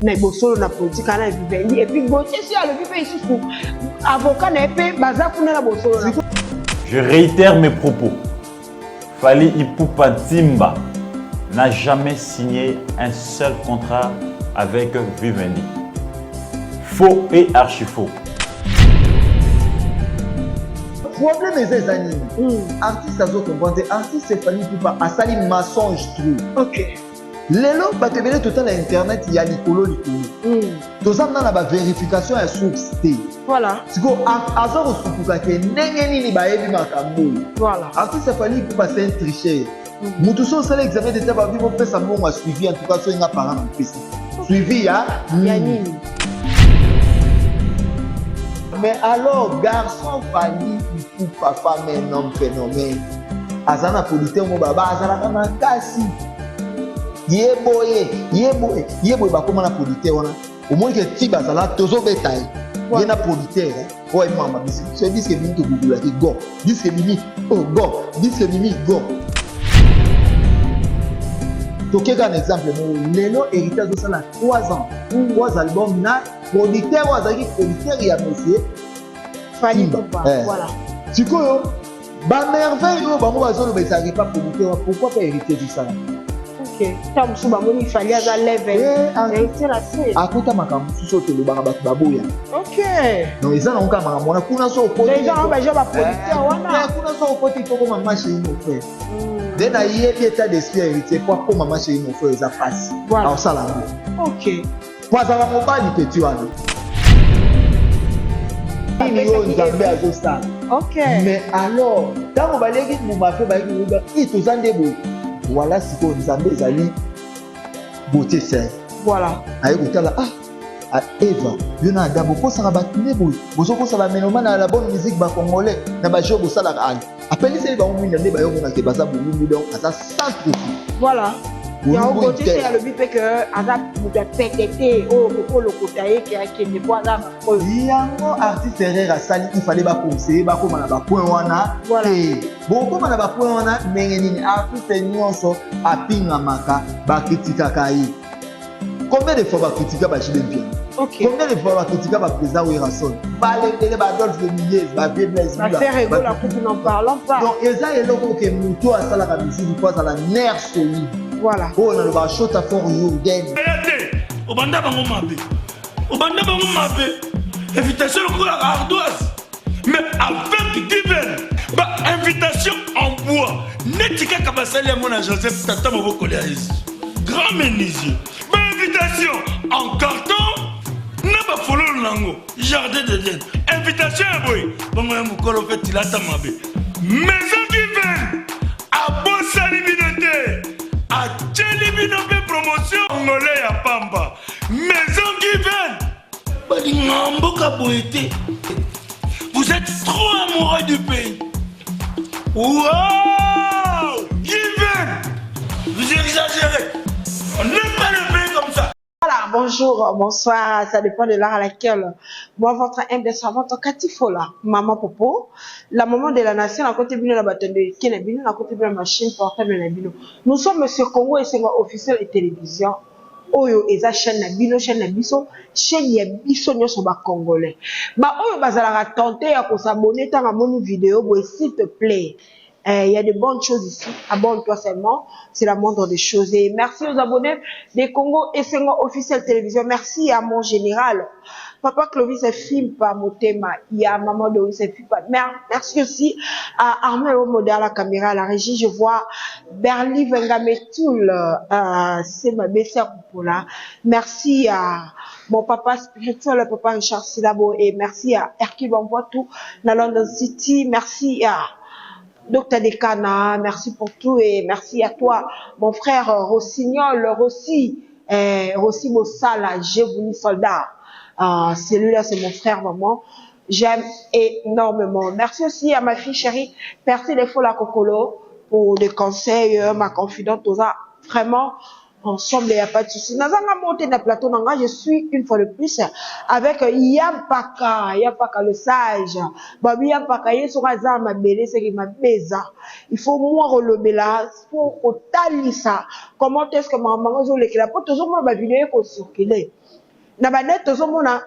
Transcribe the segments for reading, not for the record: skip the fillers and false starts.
Na bosolo na politique na Vivendi et puis Gauthier si alobi mpe lisusu avocat na ye mpe baza kuna na bosolo na. Je réitère mes propos. Fally Ipupa Timba n'a jamais signé un seul contrat avec Vivendi. Faux et archi faux. Problème eza nini? Artiste azocomprendre te. Artiste Fally Ipupa asali mensonge trop. Lelo bato ebele totala internet ya likolo likolo. Toza na bavérification ya source te. Sikoyo aza kosutuka ke ndenge nini bayebi makambo oyo. Artiste Fally Ipupa, c'est un tricheur. Motu so osala examen d'état, babi bopesa mbongo ya suivi. En tout cas, so enga parent na opesa suivi ya ya nini? Mais alors, garçon Fally Ipupa, femme, un homme phénomène, aza na producteur mo baba azalaka makasi. Ye boye, ye boye, ye boye, bakóma na producteur wana. Omoni ke ti bazala tozobeta ye, ye na producteur oyo ayebimaka bamisi so. Disque ebimi, togugulaki go, disque ebimi, oh go, disque ebimi, go. Tokeka na exemple moko: lelo Héritier azosala 3 ans, 3 album na producteur oyo azalaki producteur ya monsieur Fally Timba. Ipupa. Sikoyo bamerveille oyo bango bazoloba ezalaki pa producteur. Pourquoi pas Héritier ezosala? Ok, ntango mosusu bamoni Fally aza level. Héritier na se. Akota makambo mosusu oyo tolobaka, bato baboya. Donc eza nango kaka makambo wana kuna so okoti. Eza nango baja baproducteur wana. Kuna so okoti, tokoma ma chérie, mon frère. Nde nayebi état d'esprit ya Héritier po akoma ma chérie, mon frère, eza pasi. Aosala yango po azala mobali petit wana nini oyo Nzambe azosala. Mais alors, ntango baleki mbuma mpe bayeki koyeba i toza nde boye, wala sikoyo Nzambe ezali beauté ser. Aye kotala: ah, Eva, yo na Adam bokosaka bato nde boye, bozokosa bamenoma na la bonne musique bacongolais na bajeu bosalaka. Ali apeliseli bango mwinda nde bayomonake baza bolumbu, donc aza sans profit. Voilà, yango Gauthier se alobi mpe ke aza moto ya pete te oyo okoki olokota ye ke akende mpo aza oyo. Yango artiste erreur asali, il fallait baconseiller bakóma na bapoint wana te. Bokóma na bapoint wana ndenge nini? Artiste nyonso apingamaka, bakritikaka ye. Combien de fois bakritika baJB Mpiana? Combien de fois bakritika baprésident Werrason, balendele, baAdolphe Dominguez, bavie Blaise? Baferre Gola kutu, n'en parlons pas. Donc eza eloko ke moto asalaka musique po azala nerf solide. Oyo nalobaka shota fort Jurgen. Aya te, obanda bango mabe, obanda bango mabe. Invitation lokola ardoise, mais avec Given, bainvitation en bois neti kaka basali yango na Joseph, tata mobokoli ya Yesu, grand menuisier. Bainvitation en carton na bafololo nango, jardin d'Eden. Invitation ya boye bongo ya mokolo mpe tilata mabe. Maison Given abosani bino te, atieli bino mpe promotion ngole ya pamba. Maison Given balingaka mboka boye te. Vous êtes trop amoureux du pays. Wow, Given, vous exagérez, on n'aime pas le pays comme ça. Voilà, bonjour, bonsoir, ça dépend de l'heure à laquelle. Moi, votre humble servante, Kati Fola, Maman Popo, la maman de la nation, à côté bino la bâton de Kena bino, à côté de la machine portable na bino. Nous sommes sur Congo et c'est officiel et télévision. Oyo eza chaîne na bino, chaîne na biso, chaîne ya biso nyonso ba congolais. Ba oyo bazalaka tenté ya kos'abonner ntango amoni vidéo boye, s'il te plaît. Il y a de bonnes choses ici. Abonne-toi seulement. C'est la moindre des choses. Et merci aux abonnés des Congo et Sengo officiel télévision. Merci à mon général. Papa Clovis Fimpa Motema. Il y a Maman Doris Fimpa. Merci aussi à Armel Omode à la caméra, à la régie. Je vois Berly Vengametoul, c'est ma belle-sœur Pola. Merci à mon papa spirituel, le papa Richard Silabo. Et merci à Hercule Bamboitou, dans London City. Merci à Docteur Dekana, merci pour tout et merci à toi, mon frère Rossignol, Rossi, Rossi Mossala, j'ai voulu soldat. Celui-là, c'est mon frère, maman. J'aime énormément. Merci aussi à ma fille chérie, Percy Lefola Kokolo, pour les conseils, ma confidente, tout ça. Vraiment, Ensemble, il n'y a pas de souci. Nazanga monté na plateau nanga, je suis une fois de plus avec Yampaka, Yampaka le sage. Babi Yampaka ye soka za mabele c'est qui mabeza. Il faut moi relever là, faut kotalisa. Comment est-ce que maman zo lekela po tozomona ba vidéo ko circuler. Na ba net tozomona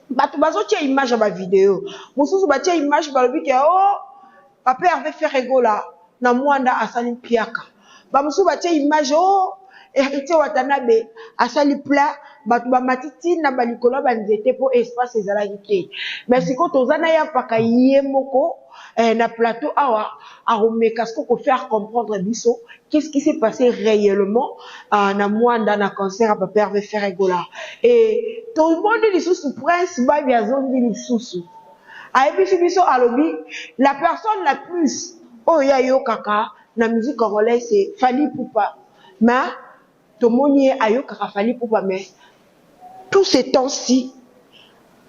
bato bazotia image ya ba vidéo. Mosusu batia image, balobi ke oh, papa Hervé Ferre Gola na Mwanda asali mpiaka. Bamosusu batia image, oh, Héritier Watanabe asali plat, bato bamati ntina balikolo ya banzete mpo espace ezalaki te. Mais sikoyo toza na Yampaka ye moko na plateau awa, akomeka siko kofaire comprendre biso qu'est-ce qui s'est passé réellement na Mwanda, na concert ya papa Hervé Ferre Gola. Et tomoni lisusu Prince Babi azongi lisusu, ayebisi biso, alobi la personne la plus oyo ye ayokaka na musique congolaise, c'est Fally Ipupa. Mais tomoni ye ayokaka Fally Ipupa, mais tous ces temps-ci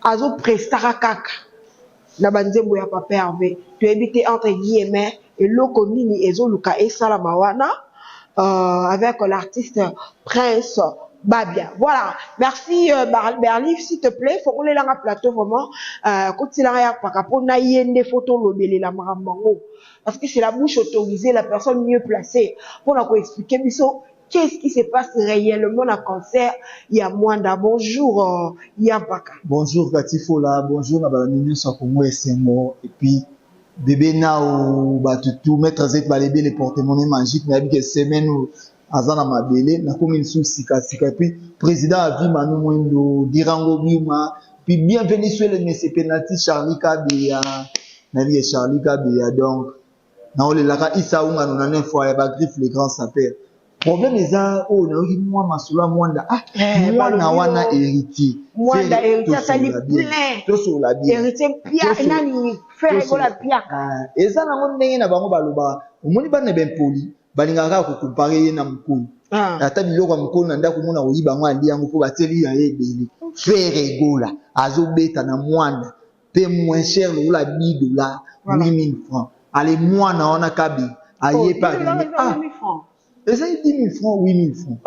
azoprestaka kaka na banzembo ya papa Hervé. Toyebi te, entre guillemets, eloko nini ezoluka esalama wana avec l'artiste Prince Babia. Voilà, merci. Berlif, s'il te plaît, fongolelanga plateau vraiment, kotilanga ya paka mpona ye nde fo tolobelela makambo yango, parce que c'est la bouche autorisée, la personne mieux placée mpona koexpliquer biso qu'est-ce qui se passe réellement na concert ya Mwanda. Bonjour Yampaka. Bonjour Katifola, bonjour na balandi nyonso ya Kongo Esengo, et puis bébé nao bato tout, maître Zet Balebe, le porte-monnaie magique. Nayebi ke semaine oyo aza na mabele, nakomi lisusu sikasika. Et puis président Avi Manu Mwendo Dirango Biuma, puis bienvenue sur le monsieur Penalty Charlie Kabeya. Nayebi ke Charlie Kabeya, donc naolelaka Isa Ungano na neuf fois ya bagriffe, le grand sapeur. Problème eza oyo nayoki mwa masolo ya Mwanda, ah, mwana wana Héritier. Mwanda, Héritier asali plein. Tosolola bien. Héritier pia nani, Ferre Gola piaka. Eza nango ndenge na bango balobaka. Omoni, bana bempoli balingaka kaka kocomparer ye na mokolo. Ata biloko ya mokolo na ndako, omona koyiba yango, ali yango mpo batieli ya ye ebele. Ferre Gola azobeta na Mwanda mpe moins cher lokola 10 $, 8000 francs. Ale mwana wana kabe aye mpe ah, ezali 10 000 francs, 8 000 francs.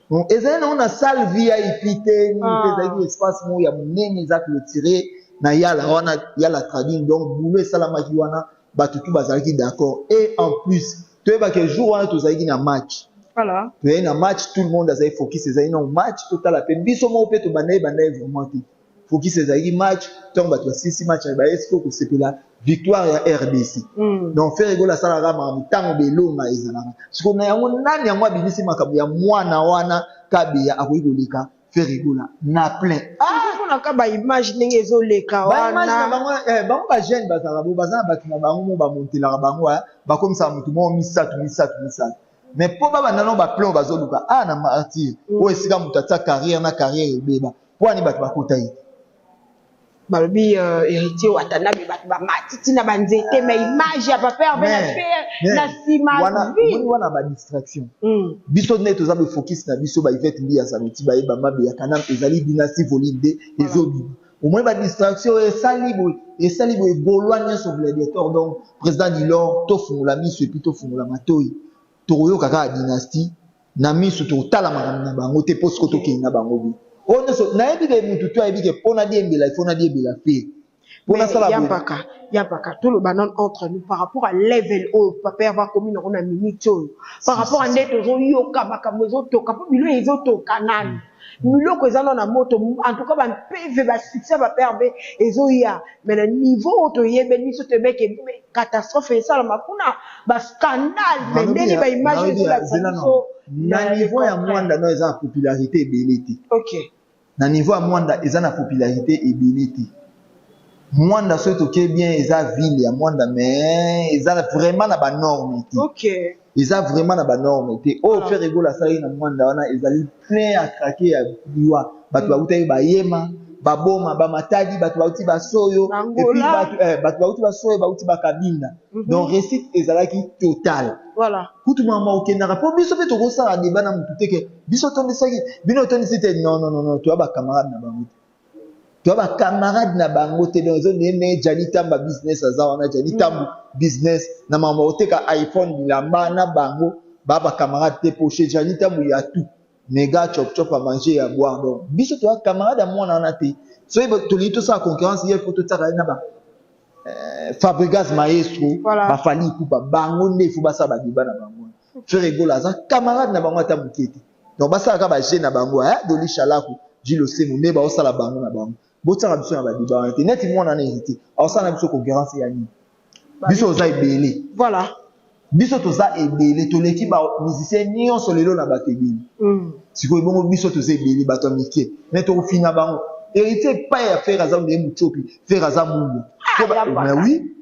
Donc ezali nango na salle VIP te nini te, ezalaki espace moko ya monene, eza clôturé na yala wana, yala trading. Donc boulot esalamaki wana, bato tu bazalaki d'accord. Et en plus toyebaki jour wana tozalaki na match. Toyei na match, tout le monde azali focus, ezali na match, totala mpe biso moko mpe tobanda ye banda ye vraiment te. Focus ezalaki match. Ntango bato basilisi match, baye sikoyo kosepela victoire ya RDC. Donc Ferre Gola asalaka makambo ntango belonga ezalaka sikoyo na yango. Nani yango abimisi makambo ya mwana wana Kabeya akoki koleka Ferre Gola na plein? Omonaka baimage ndenge ezoleka wana. Bango bajeune bazalaka bo baza na bato na bango mo bamontelaka bango, bakomisaka motu moko misato misato misato. Mais mpo babanda nao baplan bazoluka a na Martyr oyo esika moto atia carrière na carrière ebeba, mpo ani bato bakota ye. Balobi Héritier Watanabe, bato bamati ntina banzete, mais image ya papa Hervé na pe na nsima. Wana badistraction. Biso nde toza bofocus na biso. Baivete mbi ya Sanoti, bayeba mabe ya Kanam, ezali Dynastie volume 2 ezobima. Omoni badistraction oyo esali boye, esali boye, Gaulois nyonso gladiateur. Donc président Dilor, tofungola miso et puis tofungola matoi. Tokoyoka kaka Dynastie na miso, tokotala makambo na bango te mpo siko tokende na bango bi oyo nyonso. Nayebi ke mutu to ayebi ke mpo nadiembela, ifo nadiembela fe mpo nasala. Yampaka, Yampaka, toloba nano entre nous par rapport à level oyo papa Hervé akomi nango na minute oyo, par rapport à nde tozoyoka makambo ezotoka, mpo biloko ezotoka nani, biloko eza nano na moto. En tout cas bampeve, basuccès papa Hervé ezoya, mais na niveau oyo toyebeli biso, toyebeke catastrophe esalama kuna, bascandale, mais ndenge baimage ezolakisa biso. Na niveau ya Mwanda no, eza na popularité ebele te. Na niveau ya Mwanda eza na popularité ebele te. Mwanda soki toke bien, eza ville ya Mwanda, mais eza vraiment na banorme te. Eza vraiment na banorme te. Oyo Ferre Gola asalaki na Mwanda wana ezali plein ya craquer ya liwa. Bato bautaki bayema, baboma, bamatadi, bato bauti basoyo, et puis bato bauti basoyo, bauti bakabinda. Donc réussite ezalaki totale. Kutu mama okendaka mpo biso mpe tokosala débat na motu te ke biso tondisaki bino, otondisi te. Non, non, non, non, toya bacamarade na bango te, toya bacamarade na bango te. Donc ezondenge ndenge Jani Tamba business aza wana, Jani Tambu business na makambo oteka iPhone, bilamba na bango. Ba ba camarade te po chez Gianni Tambu ya tout. Mega chop chop à manger et à boire donc biso toza camarade ya mwana wana te. Soki tolingi tosala concurrence ye faut totiaka ye na ba Fabregas maestro, Voilà. ba Fally Ipupa bango nde faut basala ba débat na bango. Ferre Gola aza camarade na bango ata moke te. Donc basalaka ba jeu na bango, hein, Doli Chalaku, Gilles Semo nde baosala bango na bango. Botiaka biso na ba débat wana te. Neti mwana na hérité, aosala na biso concurrence ya nini? Biso oza ebele. Voilà. Biso toza ebele, toleki ba musicien nyonso lelo na bato ebele. Sikoyo bongo biso toza ebele bato ya mike. Mais tokofina bango. Héritier epai ya Ferre aza nde mutiopi, Ferre aza mungu. Ah, ya Mais oui.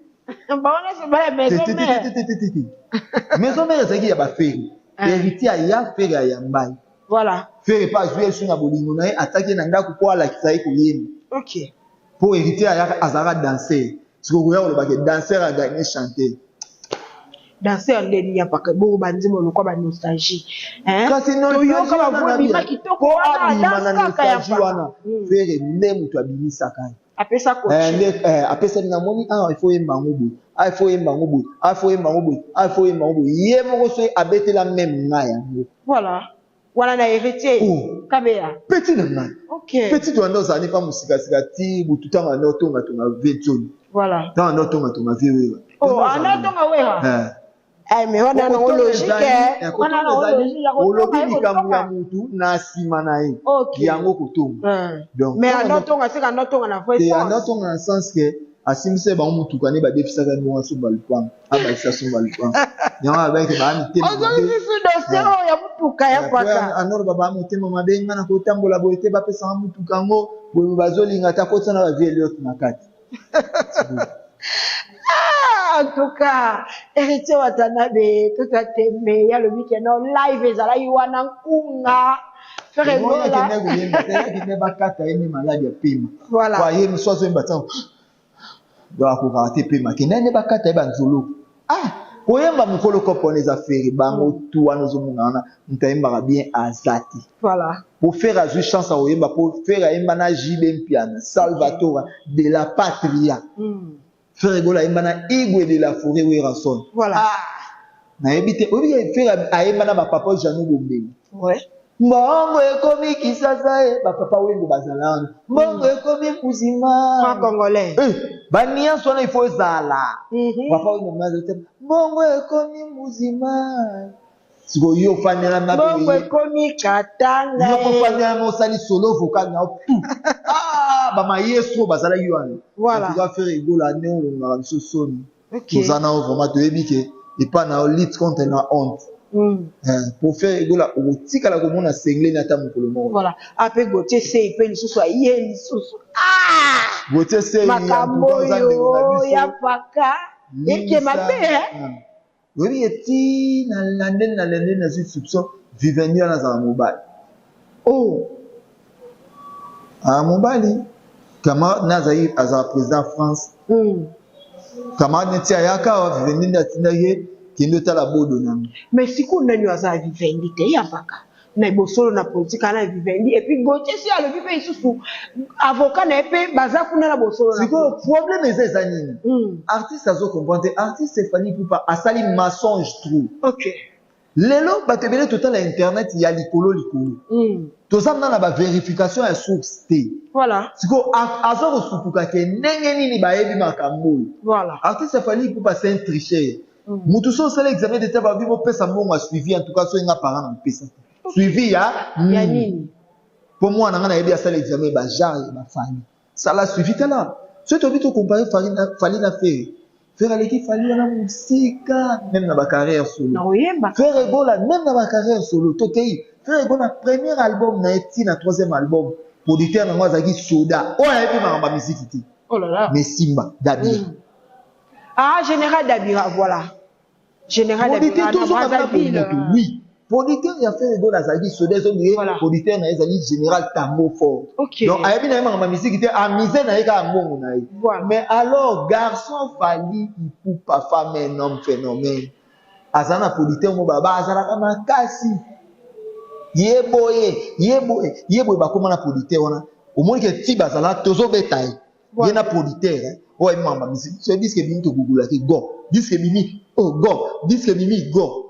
Bango nyonso baya maison Te, te, mère. te, te, te, te, te. Maison mère ezalaki ya baFerre. Ah. Héritier aya, Ferre ayamba ye. Voilà. Ferre epa azwi ye su na bolingo na ye, atiaki ye na ndako mpo alakisa ye koyemba. Mpo héritier ayaka azalaka danseur. Sikoyo koya kolobaka danseur agagné chanteur. Danseur ndeni ya paka bongo banzembo lokwa ba nostalgie. Hein? Kasi Toyoka ba voix bima kitoko po wana abima na danse kaka ya nostalgie paka. wana, Ferre nde moto abimisaka ye. Apesa coaching. Nde apesaki namoni awa il faut yemba yango boye, awa il faut yemba yango boye, awa il faut yemba yango boye, awa il faut yemba yango boye. Ye moko soki abetela même ngai yango. Voilà. Wana na héritier. Oh. Kabeya. Petit na ngai. Ok. Petit wana ozali pa mosikasika ti butu ntango anda otongatonga vie zone. Voilà. Ntango anda otongatonga vie wewa. Oh, anda otonga wewa. Eh. Eh, mais wana na logique. Wana na logique ya olobi kotonga, likambo ya kotonga. mutu na nsima na ye. Ok. Yango kotonga. Donc, Mais ntango anda otonga seka anda otonga na vrai te sens. anda otonga na sens ke asimbisa ye bango motuka nde badefisaka ye mbongo asomba lupango, abakisa asomba lupango. Yango abayeke baa mitema mabe. Ozongisi dossier oyo ya motuka ya paka. Anoro baba motema mabe nga na kotambola boye te bapesanga motuka yango boye bazolinga ata kotisa na bavie Eliot na kati. Ah, en tout cas, Héritier Watanabe, tout à tembe, ya lobi ke no live ezalaki wana nkunga. Ferre Omoni Gola. akende koyemba te, akende bakata ye nde maladi ya pema. Voilà. Po aye mosu azoyemba ntango donc akokaka te pema, akende nde bakata ye banzolo. Ah, koyemba mokolo kopo wana eza Ferre, bango tu wana ozomona wana moto ayembaka bien aza te. Voilà. Po Ferre azwi chance ya koyemba, po Ferre ayemba na JB Mpiana, Salvatore de la Patria. Ferre Gola ayemba na Igwe de la Forêt Werrason. Voilà. Ah, nayebi te, oyebi ke Ferre ayemba na ba papa Jeannot Bombele. Ouais. Mbongo ekomi Kisasa e, ba papa Wendo bazala wana. Mbongo ekomi Kuzima. Franc congolais. Eh, ba nuance wana il faut ezala. Papa Wendo mazo te. Mbongo ekomi Muzima. Sikoyo yo ofandela na Mbongo boye. ekomi Katanga. Yo ofandela na osali solo vocal na yo tout. Ah, ba maestro bazalaki wana. Voilà. En tout cas Ferre Gola ne olongaka biso soni. Ok. Toza na yo vraiment toyebi ke epa na yo lutte contre na honte. Pour Ferre Gola okotikala komona sengle na ata mokolo moko. Voilà. Ape Gauthier Sey pe lisusu aye lisusu. Ah! Gauthier Sey, Makambo en tout cas, oza ndeko na oyo biso. ya paka. Eke mabe, hein? Ah. Oyebi eti na landeli na landeli na zwi soupçon Vivendi wana azala mobali. Oh. Ah, mobali. Camarade na azali azala président France. Camarade neti ayaka awa Vivendi nde atindaki ye kende otala bodo nango. Mais sikoyo nani aza Vivendi te ya paka. Na bosolo na politique ana Vivendi et puis Gauthier si alobi pe lisusu avocat na ye pe baza kuna na bosolo na Sikoyo politique. problème eza eza nini? Artiste azo comprendre te, artiste Fally Ipupa asali mensonge trop. Ok. Lelo bato ebele totala internet ya likolo likolo. Toza na ba vérification ya source te. Voilà. Sikoyo azo kosutuka ke ndenge nini bayebi makambo oyo. Voilà. Artiste Fally Ipupa c'est un tricheur. Mutu so osala examen d'état ba bi bopesa mbongo ya suivi, en tout cas so nga parent na mopesa te. Suivi ya Ya nini? nini? Po mwana nga nayebi asala examen ba genre ba Fally. Sala suivi tala. Soki tobi to comparer Fally na Fally na Ferre. Ferre aleki Fally wana mosika même na ba carrière solo. Na koyemba. Ferre Gola même na ba carrière solo tokei. Ferre Gola premier album na ye ti na troisième album. Producteur nango azalaki soda. Oyo ayebi makambo ya musique te. Oh là là. Mais Simba Dabira. Ah, Général Dabira, voilà. Général Producteur, Dabira, toujours na na Brazzaville. moto, oui. Producteur ya Ferre Gola azalaki soda, ezongeli Voilà. producteur na ye ezali Général Tambo Fort. Ok. Donc ayebi na ye makambo ya musique te, amise na ye kaka mbongo na ye. Voilà. Mais alors garçon Fally Ipupa femme un homme phénomène. Aza na producteur mo baba azalaka makasi. Ye boye, ye boye, ye boye bakoma na producteur wana. Omoni ke ti bazala tozobeta ye. Voilà. Ye na producteur, hein. Oyo ayebi makambo ya musique. So disque ebimi togugulaki go. Disque ebimi, oh go. Disque ebimi go.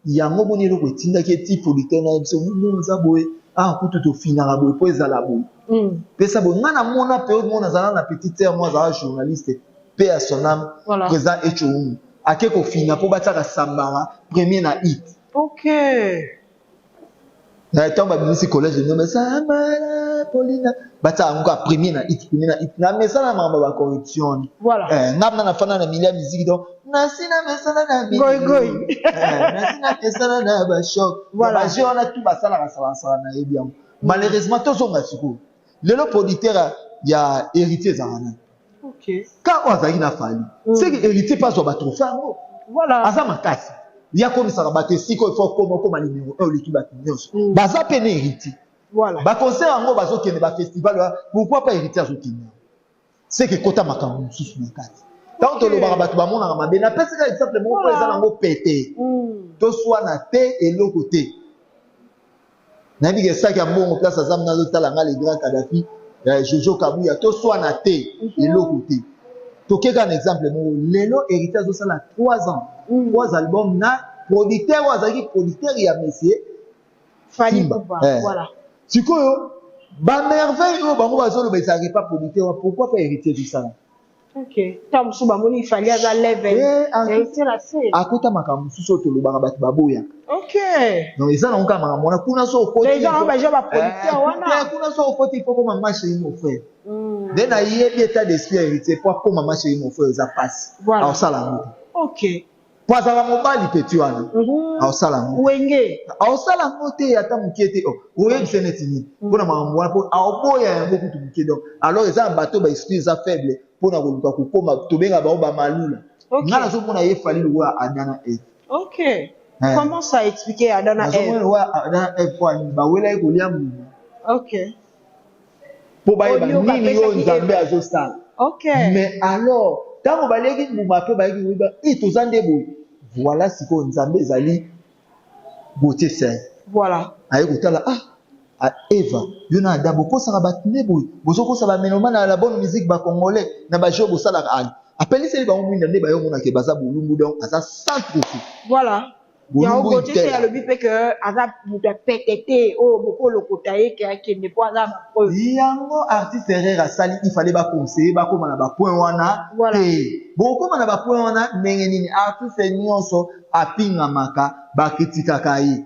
Yango omoni eloko etindaki ye ti producteur na ye biso ndenge oza boye ah kutu tofinaka boye po ezala boye mm. pesa boye nga namona periode moko nazala na petite sœur moko azala journaliste paix à son âme voilà. président Echo ake kofina po batiaka sambara premier na hit okay. Na ntango babimisi collège nome sambara polina batia yango kaka premier na hit premier na hit na mesana makambo ya bacorruption voilà. eh, nga mna nafanda na milieu ya musique donc nasi na mesana na goigoi eh, nasi na mesana na bachoc voilà. baje wana tu basalaka salasala nayebi yango malheureusement tozonga sikoyo lelo producteur ya héritier ezalaka nani okay. ka oyo azalaki na fali mm. seke héritier mpe azwa batrophée yango voilà. aza makasi ye akomisaka bato esika oyo fo okoma okoma numero 1 oleki bato nyonso mm. baza mpe na héritier voilà. baconcert yango bazokende bafestival pourquoi pas héritier azokende yango seke ekota makambo mosusu na kati ntango tolobaka bato bamonaka mabe napesi kaka exemple moko mpo eza nango pete mm. toswana te eloko te nayebi ke saki ya mbongo place aza mna azotala nga le grand Kadhafi eh, Jojo Kabuya toswana te mhm. eloko te tokeka na exemple moko lelo héritier azosala 3 ans mm. 3 albums na producteur oyo azalaki producteur ya monsieur Timba eh. voilà. sikoyo bamerveille oyo bango bazoloba ezalaka epa producteur wa pourquoi pas héritier tosala Ok. Ntango mosusu bamoni Fally aza level. Eh, Héritier na se. Akota makambo mosusu oyo tolobaka bato baboyaka. Ok. Donc eza nango kaka makambo wana kuna so okoti. Eza nango baje ba producteur eh, wana. Kuna so okoti il faut koma ma chérie mon frère. Mm. Nde nayebi état d'esprit ya héritier po akoma ma chérie mon frère eza pasi. Voilà. Aosala yango te. Ok. Po azalaka mobali petit wana. Mm-hmm. Aosala yango. Wenge. Aosala yango te ata mokie te. Oh, oyebisa neti nini? Mpona makambo wana po aoboya yango kutu mokie donc. Alors eza na bato ba esprit eza faible mpona koluka kokoma tobenga bango ba malula. Okay. Nga nazomona ye Fally lokola Adam na Eve. Ok. Eh. Comment ça expliquer Adam na Eve? Nazomona lokola Adam na Eve po bawelaki kolia mbuma. Ok. Po bayeba nini oyo Nzambe azosala. Ok. Mais alors ntango baliaki mbuma mpe bayaki koyeba e toza nde boye. Voilà sikoyo Nzambe ezali Gauthier Sey. Voilà. Aye kotala ah Eva, yo na Adam bokosaka bato nde boye, bozokosa ba mélomane na la bonne musique ba congolais na ba jeux bosalaka ali. Apeliseli bango mwinda nde bayo mona ke baza bolumbu donc aza sans trophée. Voilà. Yango Gauthier Sey alobi pe que aza moto ya pete te oyo bokolokota ye ke akende po aza ba preuve. Yango artiste erreur asali il fallait ba conseiller bakoma na ba point wana voilà. te. Bokoma na ba point wana ndenge nini artiste nyonso apingamaka ba critikaka ye.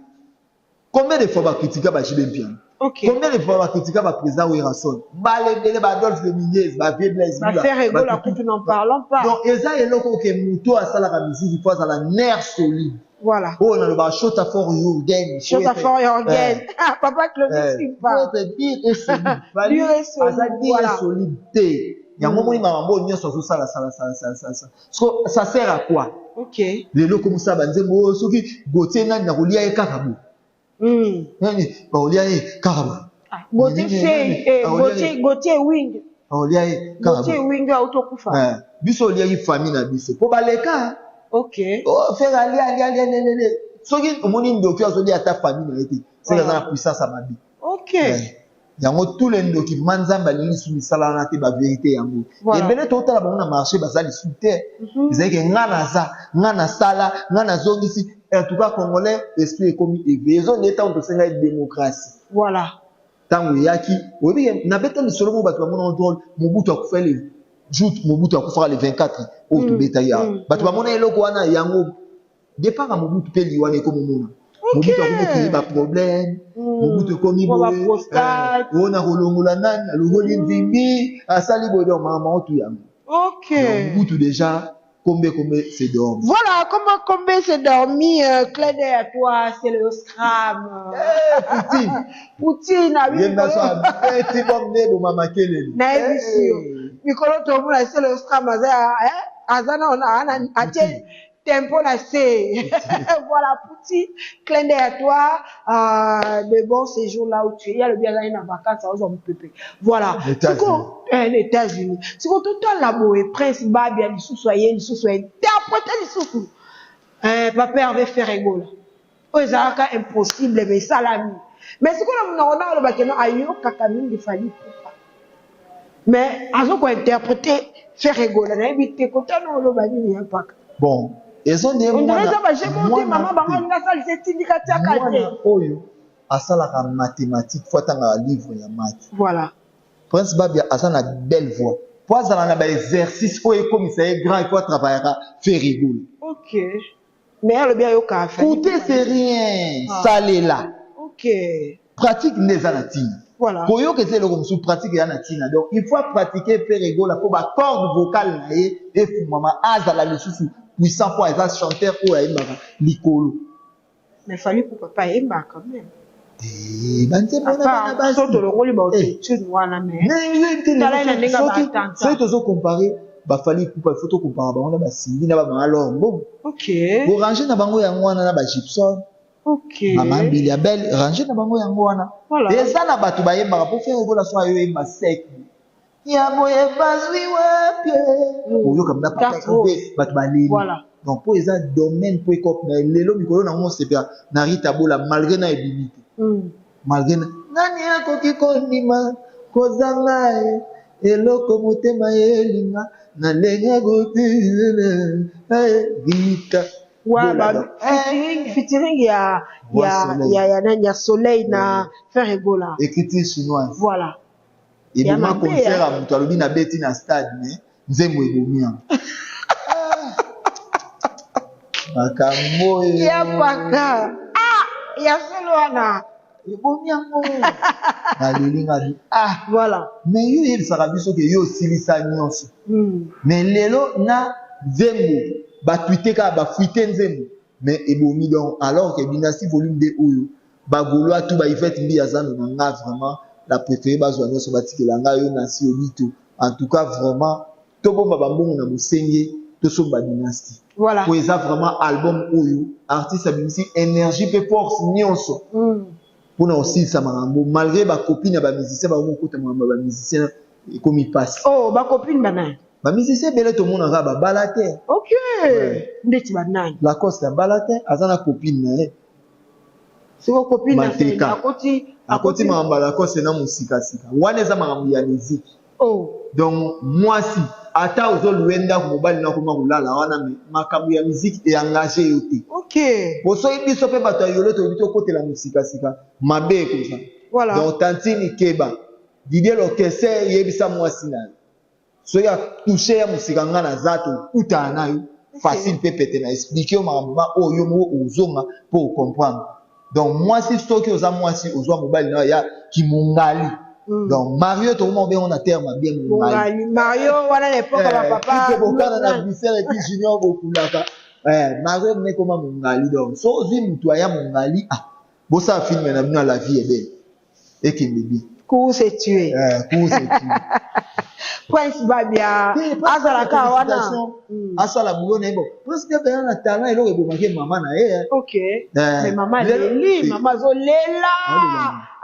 Combien de fois ba critika ba JB Mpiana? Okay. Combien de fois ba critika ba président Werrason? Mbala ebele ba Adolphe Dominguez, ba Vieux Blaise Ba Ferre Gola kutu n'en parlons pas. Donc eza eloko ke muto asalaka musique il faut azala nerf solide. Voilà. Oyo nalobaka Shota for Jurgen. Shota for Jurgen. Eh. Ah, papa Clovis Simba. Faut être dur et solide. Dur et solide. Aza dur et solide te. Yango moni makambo oyo nyonso azosala sala sala sala sala sala. So, ça sert à quoi? Ok. Lelo komosala banzembo oyo soki Gauthier nani nakolia ye kaka boye. Mm. Nani bakolia ye kaka boye. Ah, Gauthier Sey, eh, Gauthier, Gauthier Wing. Bakolia ye kaka Gauthier Wing autokufa. Eh, biso oliaki famille na biso po baleka. Ok. Oh, frère alia alia alia alia alia. Soki omoni ndoki azolia ata famille na ye te, soki aza na puissance ya mabe. Ok. Eh. Yango tous les ndoki vraiment nzambe alingi lisusu misala wana te ba verite yango voilà. Ebele totala bango na marché baza lisusu te mm -hmm. Ezali ke nga naza nga nasala nga nazongisi en tout cas congolais esprit ekomi éveillé ezo nde ntango tosengaki démocratie voilà ntango eyaki oyebi nabeta lisolo moko bato bamona drôle Mobutu akufa le jour Mobutu akufaka le 24 oyo tobetaki awa bato bamona eloko wana yango Depart ya Mobutu pe liwa na ekomi omona. Mobutu akomi créer ba problème. Mobutu ekomi boye. Oyo na kolongola nani alongoli Nzimbi asali boye donc makambo yango tout yango. Ok. Donc Mobutu déjà Kombe Kombe s'est dormi. Voilà comment Kombe s'est dormi. Euh, clin d'œil à toi, c'est le Scram. Eh, Poutine. Poutine, ah oui. Ye naso abeti bombe boma makelele. Nayebisi yo. Mikolo tomona c'est le Scram aza eh, aza na atie tempo na se. Voilà, petit clin d'œil à toi. Euh, de bons séjours là où tu es. Il y a le bien d'aller en vacances, ça va pépé. Voilà. Siko, eh, les États-Unis. Siko, tout le temps, boye, prince Babia, lisusu aye, lisusu interpréter lisusu. Eh, papa Hervé Ferregola. Oyo ezalaka impossible, mais esalami. Mais sikoyo na monoko na alobaki no ayokaka mingi Fally Ipupa. Mais azo ko interpréter Ferregola, nayebi te kotana oloba nini ya mpaka. Bon, Ezo nde On dirait mwana eza ba jeux moko te mwana mama bango te. alingi asalisa etindika tiaka te. Mwana oyo asalaka mathematique faut atangaka livre ya math. Voilà. Prince Babia aza na belle voix. Po azala na ba exercice oyo ekomisa ye grand il faut atravaillaka Ferre Gola. Ok. Mais alobi ayokaka Fally. Coûter c'est rien. Ah. Salela. Ok. Pratique nde eza na ntina. Voilà. Koyoka eza eloko mosusu, pratique eza na ntina. Donc il faut pratiquer Ferre Gola po ba corde vocale na ye efungwama, azala lisusu puissant po aza chanteur oyo ayembaka likolo. Mais Fally Ipupa pe ayembaka quand même. Eh, ba nzembo wana bana basi. Soki tolongoli ba autotune wana mais. Tala ye na ndenge ba attentat. Soki tozo comparer ba Fally Ipupa, il faut to comparer bango na ba Cindy na ba Mama L'or Mbongo. Ok. Bo ranger na bango yango wana na ba Gibson. Ok. Mama Mbilia Belle, ranger na bango yango wana. Voilà. Eza na bato bayembaka po Ferre Gola so ayo yemba sec. Ya boye bazwi wapi? Oyoka mna papa mpe bato baleli. Voilà. Donc po eza domaine po ekop na lelo mikolo na ngo sepela na Rita Bola malgré na ebimi te. Malgré na nani akoki kondima kozanga ye eloko motema elinga na ndenge kotilele Rita. Ouais, bah, featuring, featuring ya, ya, ya, ya, nani, ya Soleil na Ferre Gola. Écriture chinoise. Voilà. Eboma concert ya moto alobi na beti na stade mais nzembo ebomi yango. Makambo oyo. Ya paka. Ah, ya solo wana. Ebomi yango. Naleli nga bi ah. Voilà. Mais yo oyebisaka biso ke yo osilisa nyonso. Mais lelo na nzembo ba tweete kaka ba fuite nzembo mais ebomi donc alors que Dynastie volume 2 oyo ba Gaulois tout ba Yvette Mbiya zando na nga vraiment la préférée bazwa nyonso batikela nga yo Nancy Olito en tout cas vraiment tobomba ba mbongo na bosenge tosomba Dynastie. Voilà. Po eza vraiment album oyo artiste abimisi énergie pe force nyonso. Pona osilisa makambo malgré ba copine ya ba musiciens ba kokota makambo ya ba musiciens ekomi pasi. Oh ba copine ba nani? Ba musiciens ebele tomonaka ba bala te. Ok. Ndeti ba nani? Lacoste abala te, aza na copine na ye. Siko copine na Manteka. akoti Akoti makambo ya Lacoste na mosika sika. Wana eza makambo ya musique. Oh. Donc mwasi ata ozo louer ndako mobali na akoma kolala wana mais makambo ya musique e engage yo te. Ok. Po soki biso pe bato ya yolo toyebi tokotela mosika sika mabe ekozala. Voilà. Donc tantine keba. Didier Lokese yebisa mwasi na yo. Soki a toucher ya mosika nga naza tokutana na yo facile pe pete na expliquer yo makambo ma oyo yo moko ozonga po o comprendre. Donc mwasi soki oza mwasi ozwa mobali na yo ya kimongali. Donc Mario tokoma kobenga na terme bien mongali. Mongali Mario wana na époque ba papa. Kike bokana na Bruxelles et puis Junior bokulaka. Mario ne koma mongali donc so ozwi mutu aya mongali ah bosala film na bino la vie est belle. Ekende bien. Course est tué. Course est tué. Prince Babia azalaka wana. Asala boulot na ye bon. Prince Babia na talent eloko ebomaki mama na ye. Ok. Mais mama leli, mama azolela.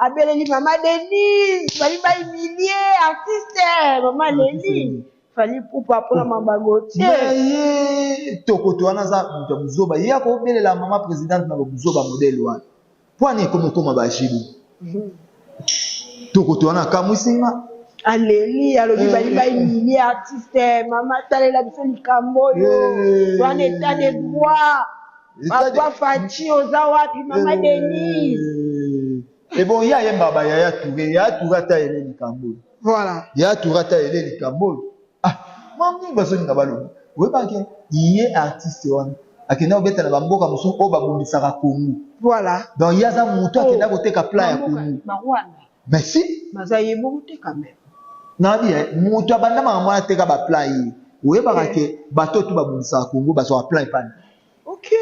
Abeleli mama Denise, bali ba humilier artiste, mama leli. Fally Ipupa mpona mabango te. Mais ye tokoto wana aza moto ya buzoba, ye akobelela mama présidente na buzoba modèle wana. Po ani ekomi okoma ba jibu. Tokoto wana akamwisi nga. Aleli alobi bali ba humilie artiste, mama talela biso likambo oyo. Wana état de droit. Papa Fatshi oza wapi mama Denise. Et bon ye ayemba ba Yaya Touré, Yaya Touré ata ele likambo. Voilà. Yaya Touré ata ele likambo. Ah, mami bazolinga baloba. Oyebaki ye artiste wana akenda kobeta na bamboka mosusu oyo babundisaka Congo. Voilà. Donc ye aza moto akenda koteka plat ya Congo. Ba Rwanda. Mais si. Baza ye moko te quand même. Nabi moto abanda makambo wana ateka ba plat ye. Oyebaka ke bato tu babundisaka Congo bazwaka plat epai. Ok.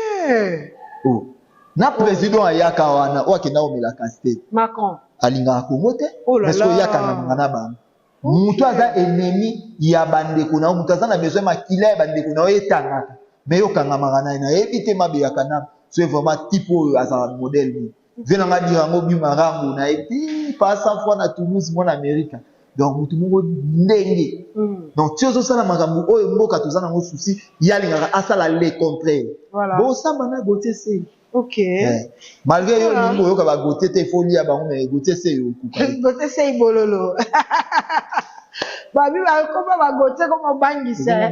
Oh. Na président ayaka wana oyo akenda komela Castel. Macron. Alingaka Congo te. Oh là Mais soki là. oyaka na na bango. Moto aza ennemi ya bandeko na yo, moto aza na besoin makila ya bandeko na yo etangaka. Mais yo kangamaka na ye, nayebi te mabeyaka na so vraiment type oyo azala modèle nini. Vie na nga dira yango bima rango na ye ti pas 100 fois na Toulouse mwana Amerika. Donc moto moko ndenge. Donc ti ozosala makambo oyo mboka toza nango souci, ye alingaka asala le contraire. Voilà. Bosamba na Gauthier Sey. Ok. Malgré yo Voilà. olingi koyoka ba Gauthier te, il faut lia bango mais Gauthier Sey okuka. Gauthier Sey bololo. Babi bakoma bagotie koma obangisa.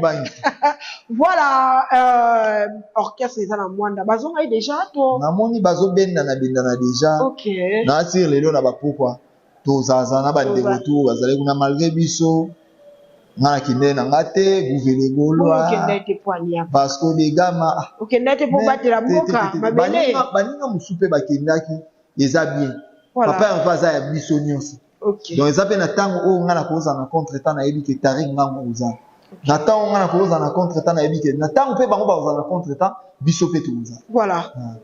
Voilà, euh, orchestre eza na Mwanda. Bazongai déjà to? Namoni bazobendana bendana déjà. Okay. Na asir lelo na bapokwa tozaza na bandeko tu bazali kuna malgré biso nga nakende na nga te guvele golwa Vasco de Gama. Okende te po batela mboka mabele. Baninga mosusu mpe bakendaki eza bien. Voilà. Papa Herve aza ya biso nyonso. Okay. Donc eza mpe na ntango oyo nga nakozala na contre temps nayebi ke Tarik ngango oza. Na ntango nga nakozala na contre temps nayebi ke na ntango mpe bango bakozala na contre temps biso mpe tokozala. Voilà. Ah.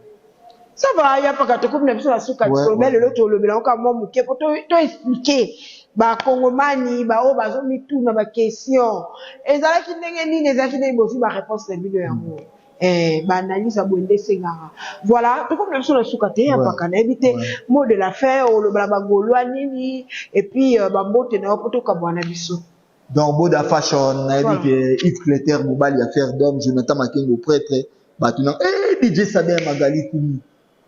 Ça va, ya paka tokomi na biso na suka toloba lelo tolobela yango kaka mwa moke mpo to expliquer bakongomani baoyo bazomituna baquestion ezalaki ndenge nini ezalaki ndenge bozwi baréponse na bino yango. Eh, ba analyse ya boye nde esengaka. Voilà, tokomi na biso na suka te ya mpaka nayebi te mot de la fin olobela ba gaulois nini et puis euh, ba mbote na yo po tokabwana na biso. Donc Boda Fashion nayebi ke Yves Cleter mobali ya Fer d'homme Jonathan Makengo prêtre bato na eh DJ Sabin Magali Kumi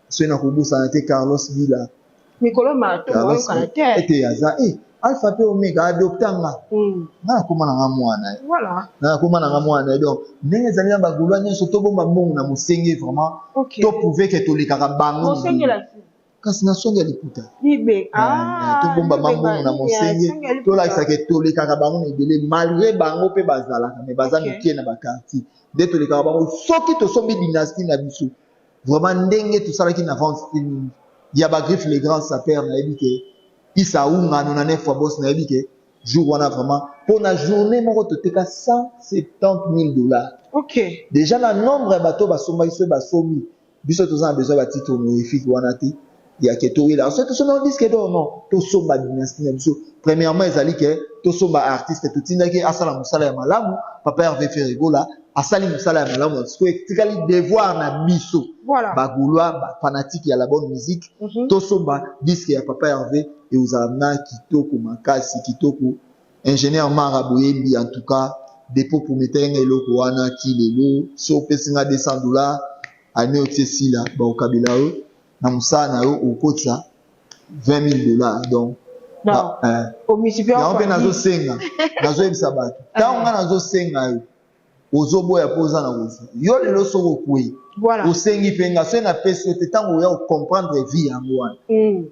soki nakobosana te Carlos Bila mikolo mayokana te ete aza eh alpha pe omega adopta nga mm. nga nakoma na nga mwana ye voilà. nga nakoma na nga mwana ye donc ndenge ezali na bagolois nyonso tobomba mbongo na mosenge vraiment okay. toprouve ke tolekaka bango kasi na songe ya liputa ah, tobomba mambongo na mosenge tolakisa ke tolekaka bango na ebele malgré bango mpe bazalaka me baza mike na bakartier nde tolekaka bango soki tosombi dynastie na biso Vraiment ndenge tosalaki na vente streaming ya ba griffe le grand sapeur nayebi ke Issa Aunga 99 fois boss nayebi ke jour wana vraiment pona journée moko toteka 170 000 dollars. Ok. Déjà na nombre ya bato basombaki soki basombi biso toza na besoin ba titre honorifique wana te ya ke towela soki tosombi yango disque d'or non tosomba dynastie na biso premièrement ezali ke tosomba artiste totindaki asala mosala ya malamu papa Hervé Ferregola asali mosala ya malamu sikoyo etikali devoir na biso voilà. ba gaulois ba fanatique ya la bonne musique mm -hmm. tosomba disque ya papa Hervé ekozala na kitoko makasi kitoko ingénieur Mara Boyembi en tout cas dépôt prometteur nga eloko wana ti lelo so opesi nga 200 dollars année otie sila bakokabela yo na mosala na yo okotisa 20 000 dollars donc yango mpe nazosenga nazoyebisa bato ntango nga nazosenga yo ozoboya mpo oza na kozwa yo lelo soki okwei osengi mpe nga soki napesi yo te ntango oya ocomprendre vie yango wana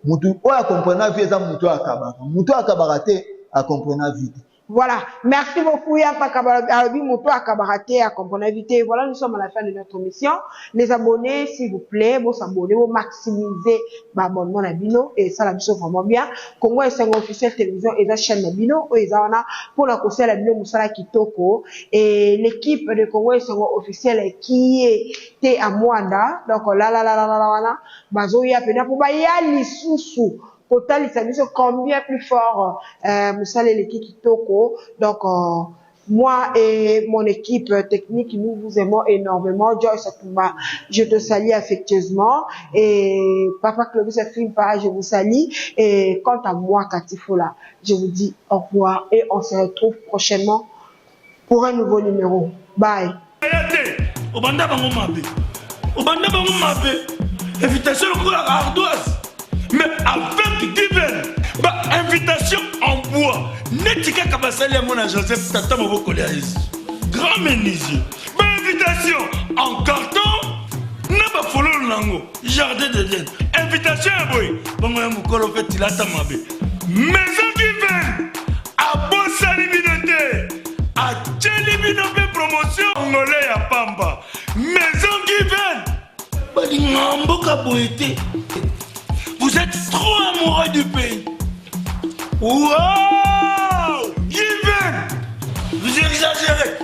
motu oyo acomprena vie eza motu oyo akabaka motu oyo akabaka te acomprena vie te Voilà, merci beaucoup Yapa Alobi Moto Akabarate à comprendre invité. Voilà, nous sommes à la fin de notre émission. Les abonnés, s'il vous plaît, vous s'abonner, vous maximiser l'abonnement na bino et ça la biso vraiment bien. Congo Esengo officiel télévision et la chaîne na bino et ça wana pour la conseil la bino musala kitoko et l'équipe de Congo Esengo officiel qui était à Mwanda. Donc là là là là là là là bazoya pena pour ba ya lisusu kotalisa biso combien plus fort euh, mosala eleki kitoko donc euh, moi et mon équipe technique, nous vous aimons énormément. Joyce Atumba, je te salue affectueusement. Et Papa Clovis Afimpa, je vous salue. Et quant à moi, Katifola, je vous dis au revoir et on se retrouve prochainement pour un nouveau numéro. Bye. Obanda bango mabe. Obanda bango mabe. Invitation lokola ardoise. Mais avec Given, ba invitation en bois. Neti kaka basali yango na Joseph tata mobokoli ya Yesu. Grand menuisier. Ba invitation en carton na ba fololo nango jardin d'Eden. Invitation ya boye bango ya mokolo mpe tilata mabe. Maison Given abosani bino te atieli bino mpe promotion ngole ya pamba maison given balinga mboka boye te vous êtes trop amoureux du pays wow given vous exagérez.